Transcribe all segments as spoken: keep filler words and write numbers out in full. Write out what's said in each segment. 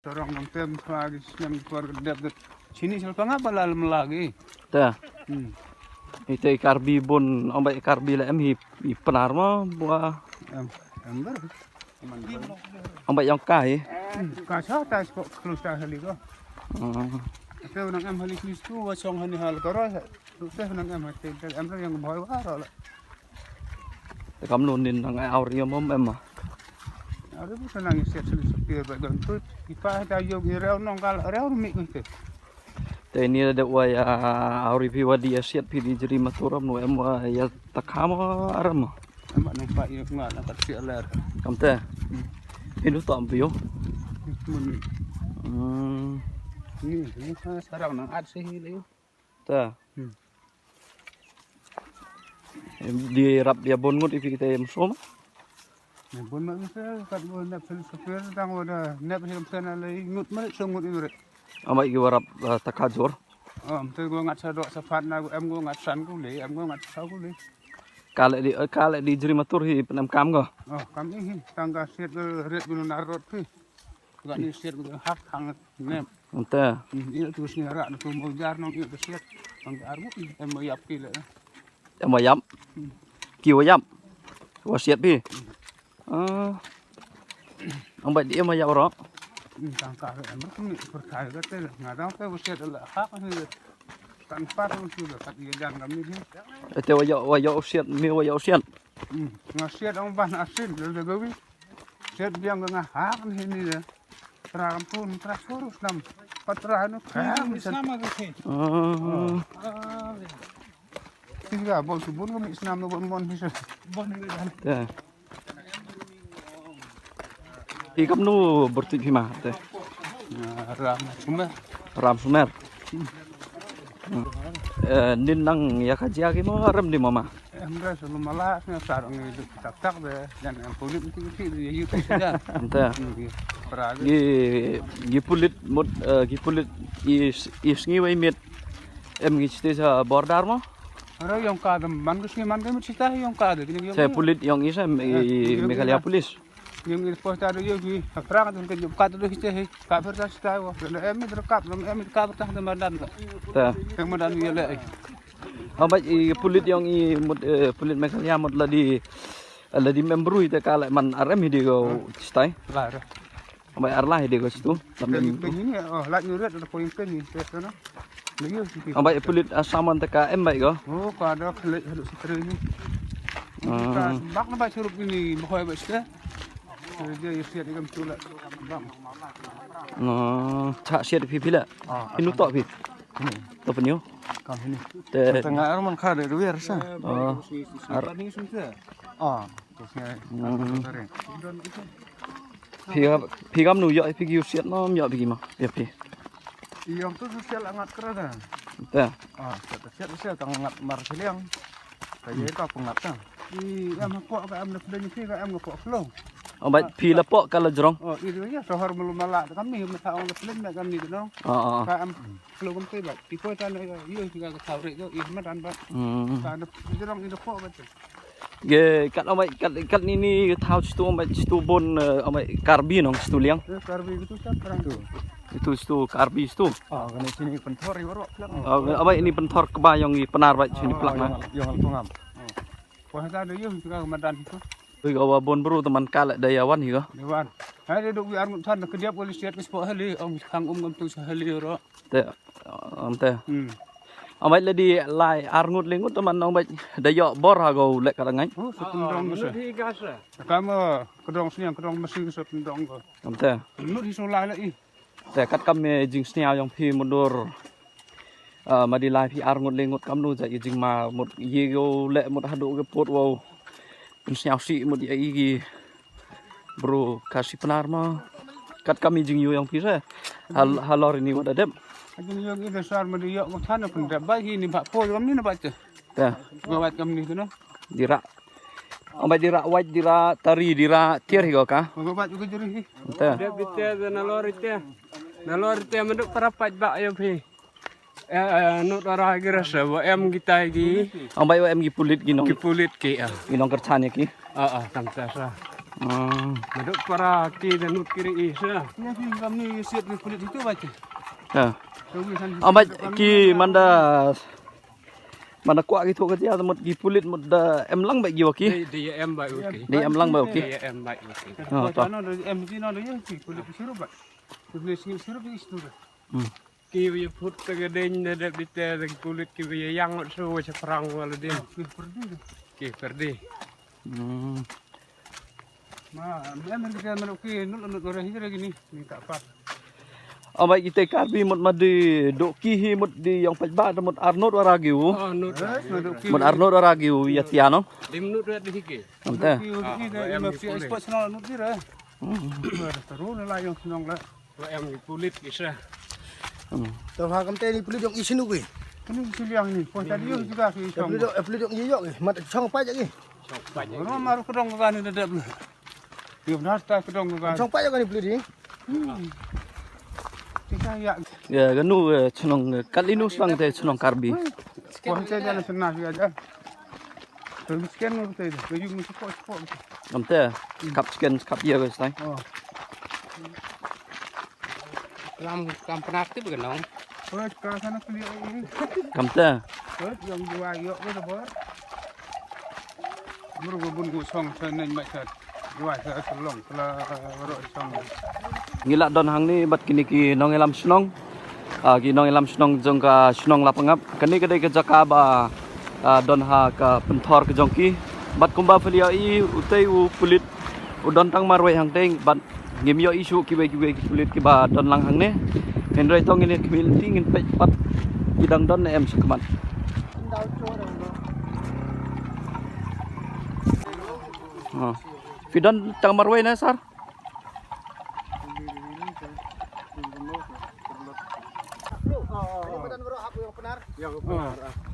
Sarong kam tem pa gi snem por dep dep. Sini sel panga balal melagi. Ta. Hmm. Ite i Karbi bun, ong ba i Karbi la em hi, i Pnar ma bua. Em, em ber. Ong ba yong ka hi. Hmm, ka sa ta ko klus ta hali ko. Oh. Ate unang em hali Kristu wa song hani hal karo. Te nang em ha te em rang yang bhoi wa ro la. Te kam nun nin nang aur yom om em ma. Aur bu nang siat sulu supir ba don tu. Ipa ta yom i reu nong kal reu mi ku te. Te ni da wa ya aur pi wa di ya siat pi di jri maturam no em wa ya takam aram. Em nang pa yom nga na kat siat ler. Kam te. Inu to am pi yo. Mun Hmm. Ni ni sarang nang at se hi le. Ta. Hmm. Em, di rap dia bon ngut ipi kita em som. Em bon ma bisa kat bon nep sel supir tang wada nep sel sana lai ngut ma so ngut ibre. Amai ki warap uh, takajor. Am te go ngat sa dok sa pat na go em go ngat san go le em go ngat sa go le. Kale di eh, kale di jri matur hi penem kam go. Oh, kam ihi tangga siat go ret go na rot pi. Ga ni siat go hak hang nem. Ente. Hmm, ina tu sini rak na tu mau jar nong ina tu siat. Nong jar mu em mau yap ki le. Em wa yap. Hmm. Ki wa yap. Wa siat pi. Ah. Ang bai di em wa yap ro. Hmm, tang ka em ro ni perkai ga te nga dang te wa siat la hak ni. Tan par tu tu la kat ye jan ga mi ni. Ete wa yap wa yap siat mi wa yap siat. Hmm, nga siat ang ban asin le le gawi. Siat biang ga nga hak ni ni le. Tra kampun, tra surus nam. Patra anu kaya misan. Islam aku sih. Oh. Tiga bon subun kami Islam no bon bon bisa. Bon ni kan. Ya. Hi kam nu bertik hi ma te. Ram sumer. Ram sumer. Hmm. Eh, nin nang ya ka jia ki mo ram di mama. Em ra sulu mala sna sar ngi duk tak tak de jan em pulit ti ti yu ti saja. Ente. Pra ge. Gi gi pulit mut eh, gi pulit i i sngi wai mit. Em ngi chite sa border mo. Ro yong ka de man ge sngi man ge mit chita yong ka de. Sa pulit yong i sa Meghalaya pulis. Yung ina posta do yogi, prang tu kan yung kat do histe he, ka per ta sta wo. Em mi kat, em mi kat ta de madan. Ta. Yang madan ye le. Ambai i pulit yong i mut eh, pulit Meghalaya mut ladi ladi membru ite kala man arem hi di go stai. Lar. Ambai arla hi di go situ. Lam Kan em. Kan ini oh lak nyurat ada poin kan ni. Sana. Ambai pulit asaman te ka em bai go. Oh, ka da khlek haduk sitra ni. Ah. Bak na bai surup ini bahoi bai sita. Dia yu siat ikam tula. Bang. No, cha siat phi phi la. Ah, Inu to phi. Ini. To phi niu. Kam ini. Te. Tengah arman ka de ruwer sa. Oh. Ar- Ini sumse. Ah, terus ni. Hmm. Phi phi kam nu ya phi ki yu siat no ya phi ki ma. Ya phi. Iyong tu sosial angat kra da. Ta. Ah, siat siat siat tang ngat mar siliang. Ka ye ka pungat ta. I em ko ka em na pdeng phi ka em ko klo. Oh bai phi la po ka la jrong. Oh, i ya sohar melu mala kami masa ong la pdeng na kami no. Oh oh. Ka em klo kam te ba. Ti ko ta na yo ti ka ka tau re yo i madan ba. Hmm. Ka na jrong i ko ba. Ge kat amai kat kat ni ni thau stu amai stu bon eh, amai Karbi nong stu liang. Eh, Karbi gitu kan perang tu. Itu stu Karbi stu. Ah, kena sini pentor i warok lang. Oh, amai ini pentor keba yong i Pnar bai sini pelak na. Yang pengam. Wah, ta da yung juga madan tu. Ui ga wa bon bru teman kala da yawan hi ga. Dewan. Hai de duk wi arngut than ke diap wali siat ke spo hali ong khang um ngam tu sahali ro. Te, um, te. Hmm. Amai ladi lai arngut lingut teman nong bai da yok bor ha go lek ka ngai. Oh, setendong se. Hi ga se. Kam kedong sniang kedong mesin setendong ko. Um, te. Nut hi so lai la i. Te kat kam me jing sniaw jong phi mundur. Ah, ma di lai phi arngut lingut kam nu ja i jing ma mut ye go lek mut hadu ke put wow. Pun sniaw si mut ya i gi. Bro, kasi Pnar ma. Kat kami jing yu yang pisa. Hal halor ini wada dep. Jing yu ini sar ma di yok ma thana pun dep bai ini bak po kam ni na bai te. Ya. Ga bai kam ni tu no. Dira. Ambai dira waj dira tari dira tiar hi ka. Ga bai ga juri hi. Ta. Dep ite da nalor ite. Nalor ite manduk para paj bak ya phi. Eh, eh, nut ara gira sa wa em kita gi. Ambai wa em gi pulit gi nong. Ki pulit ki ah. Gi nong kerchan ya ki. Ah ah tam ta sa. Hmm. Madok para ki da nud ki ri isa. Ïa ki kam ni siat ni pulit itu baca. Ya. Kami san. Amat ki manda manda kwah ki tu ka jia mut ki pulit mut da em lang ba ki wa ki. Di di em ba u ki. Di em lang ba u ki. Di em ba u ki. Oh, to. Ano da em ki no da ïa ki pulit sirup ba. Pulit singil sirup di situ da. Hmm. Ki wi put te ga ding da dep di te da ki pulit ki wi yang ngot su wa chaprang wa la ding. Ki perdi. Ki perdi. Hmm. Ma, em em kita mano ki nul nul ora hijra gini ni tak pat. Amai kita Karbi mut madi dok ki hi mut di yang pajba da mut arnot wara giu. Oh, nut. Mut arnot wara giu ya tiano. Dim nut red di hiki. Ante. Ki wi ki da em ki sport sno nut di re. Hmm. Terus la yang senong la. Wa em ki pulit ki sa. Hmm. Tau ha kam te ni pulit jong i sinu ki. Kini ki siliang ni, pon tadi yo juga ki. Pulit jong, pulit jong i yo ki. Mat chong pa ja ki. Chong pa ja. Ro maru kedong ka ni da dep. Yo nas ta kedong ka. Chong pa ja ka ni pulit ni. Hmm. Kita ya. Ya, kanu, eh, chnong, eh, kat inu sang te chnong Karbi. Pon te jana senah ya ja. Scan mo te, yung mo support support. Kamte, kap scan, kap ya guys tai. Oh. Lam kam pernah aktif ke nong? Oh, ka sana kali ini. Kamte. Oh, yang dua yok ke bor. Mur go bun go song sa neng mai sa. Dua sa selong kala ro song. Ngi la don hangne bad kine ki nongïalam shnong. Ah, ki nongïalam shnong jong ka shnong Lapangap. Kane ka dei ka jaka ba, ah, don ha ka pynthor ka jong ki. Bad kumba phi la ïohi utei u pulit u don tang marwei hangtei bad ngim ïohi shuh kiwei kiwei ki pulit kiba don lang hangne. Hynrei to ngin ïa khmih lynti ngin peit pat ki dang don ne em sha khmat. Oh. Phi don tang marwei ne sir?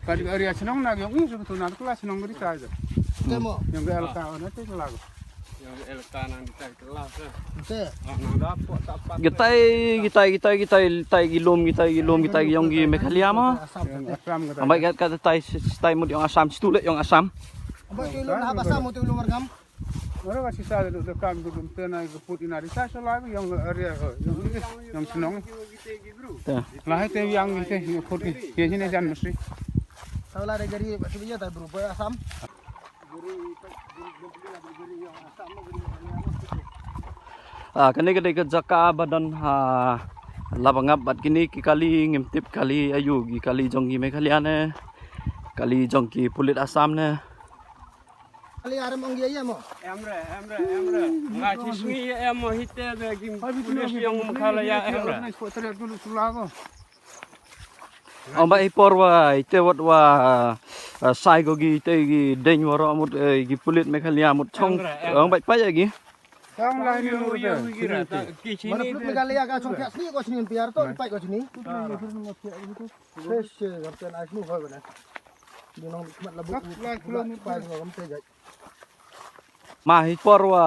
Ka dei area shnong na yong i su tu na kla shnong di ta ja. Temo. Yong ga elaka na te kla. Yong ga elaka na di ta kla. Te. Kitai, kitai, kitai, kitai, kitai ki lum, kitai ki lum, kitai ki yong ki Meghalaya ma. Assam. Ambai kat kat tai tai mut yong Assam, situ le yong Assam. Ambai tu lum na Assam, tu lum Margam. Ora ka sisa da da kam da gum tena ga put ina di sa so la yong area yong yong shnong. Ta. La hai te yang te yong put ni. Ye ni jan mesti. Tau la da gari ba sibiya ta bru ba Assam. Ah, kane ka dei ka jaka ba don ha Lapangap bad kine ki kali ngim tip kali ayu ki kali jong ki Meghalaya ne. Kali jong ki pulit Assam ne. Ali arem ong dia ya mo. Em re, em re, em re. Nga chi sngi ya em mo hite be kim pulis yong Meghalaya em re. Ong ba i por wa ite wat wa, ah, sai ko gi ite gi deng waro mut, eh, gi pulit Meghalaya mut chong. Em re, em re. Ong ba pa ya gi. Tang lai ni mo ya wi gi ra ta ki chi ni. Mana pulit Meghalaya ka chong pya sni ko sni piar to pai ko sni. Fresh, eh, gamten ai snu hoi bana. Di nong mat labu. Lak, lak, kilometer. Pai ko gamten jai. Ma hi por wa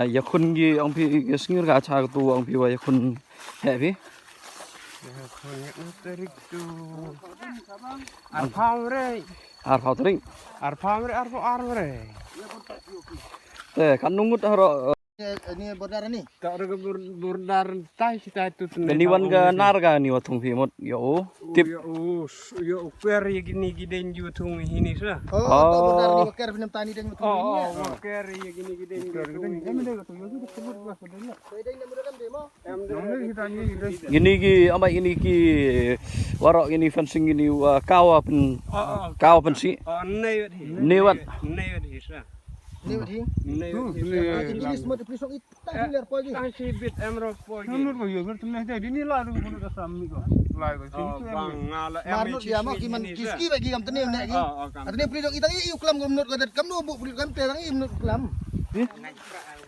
ya khun gi ong phi ya sngir ga cha tu ong phi wa ya khun he phi. Ya khun ya tarik tu. Ar phaw re. Ar phaw tarik. Ar phaw re, ar phaw ar re. Te kan nungut haro. Ni, ni border ni. Tak ada ke bor-, border tai si tai tu tene. Ni wan ke nar ga ni watung phi mut yo. Tip. Yo, yo kwer ye gini giden ju tung hini sa. Oh, tak border ni kwer pinem tani den tung hini. Oh, kwer ye gini giden ju tung hini. Gini gi amai gini ki warok gini fencing gini wa kawa pen kawa pensi. Oh, nei wat hi. Nei wat. Nei wat hi sa. Nei wat hi. Nei wat hi. English mut plisong it. Tang si ler poi gi. Tang si bit em ro poi gi. Nut ba yo nut ne dei dini la du nut da sam mi ko. Lai ko si tu em. Mar nut dia mo ki man ki ski ba gi kam tene ne gi. Atene pli dok itang i u klam ko nut ko det kam no bu pli kam te tang i nut klam.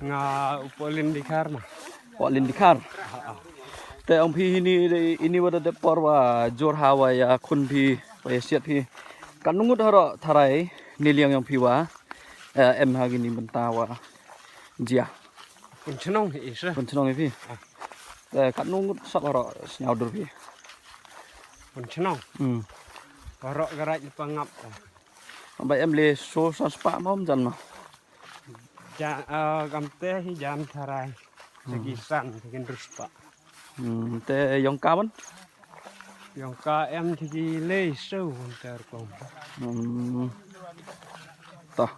Nga u polin di khar ma. Polin di khar. Te ong phi hini ini wa da de por wa jor ha wa ya khun phi wa ya siat phi. Kan ngut haro tharai ni liang yong phi wa. Eh, em ha gini bynta wa jia. Pun chnong hi isa. Pun chnong hi phi. Eh, kat nung sap haro sñiaw dur phi. Pun chnong. Hmm. Haro garai pa ngap. Ba em le so sa spa mom jan ma. Ja, uh, kamte hi jan tharai. Segi san, segi ruspah. Hmm, te yong ka ban? Yong ka em segi lei su ter kom. Hmm. Toh,